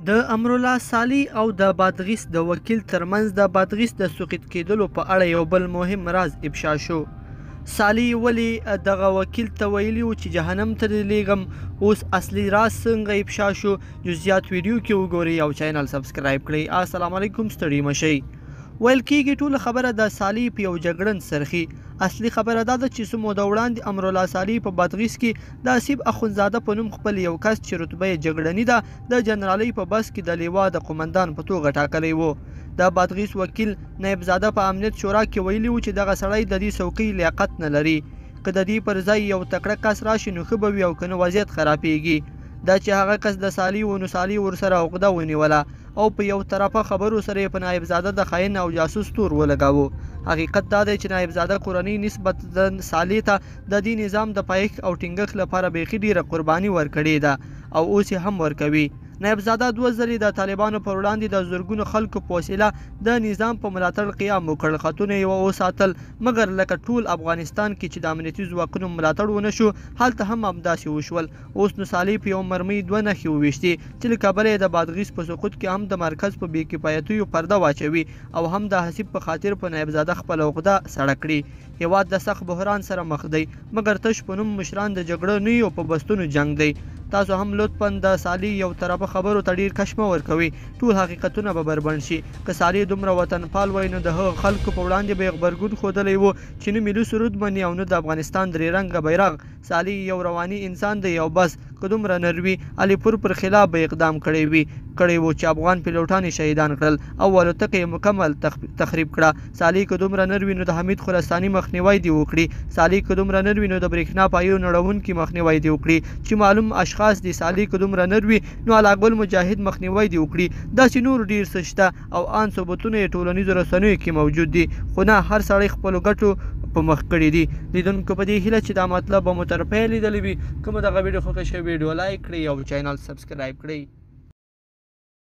د امرالله صالح او د بادغیس د وکیل ترمنځ د بادغیس د سقوط کېدلو په اړه یو بل مهم راز افشا شو. صالح ولې دغه وکیل ته ویلي وو چې جهنم ته دې لیږم؟ اوس اصلي راز څنګه افشا شو؟ جزئیات ویډیو کې وګورئ او چینل سبسکرایب کړئ. السلام علیکم، ستړي مه شئ. ویل کیږي ټوله خبره د صالح په یو جګړن څرخي. اصلي خبره دا ده چې څه موده وړاندې امرالله صالح په بادغیس کې د حسیب اخندزاده په نوم خپل یو کس چې رتبه یې جګړني ده د جنرالۍ په بس کې د لیوا د قومندان په توګه ټاکلی و. د بادغیس وکیل نایب زاده په امنیت شورا کې ویلي و چې دغه سړی د دې څوکۍ لیاقت نه لري، که د دې پر ځای یو تکړه کس راشي نو ښه به وي او که نه وضعیت خرابیږي. دا چې هغه کس د صالح و نو صالح ورسره عقده ونیوله او په یو طرفه خبرو سره یې په نایب زاده د خاین او جاسوس تور ولګاوه. حقیقت دا دی چې نایب زاده کورنۍ نسبتاً صالح ته د دې نظام د پایښت او ټینګښت لپاره بیخي ډیره قرباني ورکړې ده او اوس یې هم ورکوي. نایب زاده دوه ځلې د طالبانو پر وړاندې د زرګونو خلکو په وسیله د نظام په ملاتړ قیام وکړ، خطونه یې وساتل، مګر لکه ټول افغانستان کې چې د امنیتي ځواکونو ملاتړ ونه شو، هلته هم همداسې وشول. اوس نو صالح په یوه مرمۍ دوه نښې وویشتې چې له کبله یې د بادغیس په سقوط کې هم د مرکز په بې کفایتیو پرده واچوي او هم د حسیب په خاطر په نایب زاده خپله عقده سړه کړي. هیواد د سخت بحران سره مخ دی، مګر تش په نوم مشران د جګړنیو په بستونو جنګ دی. تاسو هم لطفاً د صالح یو طرفه خبرو ته ډیر کش مه ورکوئ، ټول حقیقتونه به بربنډ شي. که صالح دومره وطنپال وای نو د هغو خلکو په وړاندې به یې غبرګون ښودلی و چې نه ملي سرود مني او نه د افغانستان درې رنګه بیرغ. صالح یو رواني انسان دی او بس. که دومره نر وي علیپور پر خلاف به اقدام کړی وي کړی وو چې افغان پیلوټان یې شهیدان کړل او الوتکه یې مکمل تخریب کړه. صالح که دومره نر وي نو د حمید خراساني مخنیوی دې وکړي. صالح که دومره نر وي نو د برېښنا پایو نړوونکي مخنیوی دې وکړي چې معلوم اشخاص دي. صالح که دومره نر وي نو علاګل مجاهد مخنیوی دې وکړي. داسې نور ډیر څه شته او آن ثبوتونه یې ټولنیزو رسنیو کې موجود دي، خو نه، هر سړی خپلو ګټو په مخ کړي دي. لیدونکو په دې هیله چې دا مطلب به مو تر پایه لیدلی وي. که مو دغه ویډیو خوښه شوې، ویډیو لایک کړئ او چینل سبسکرایب کړئ.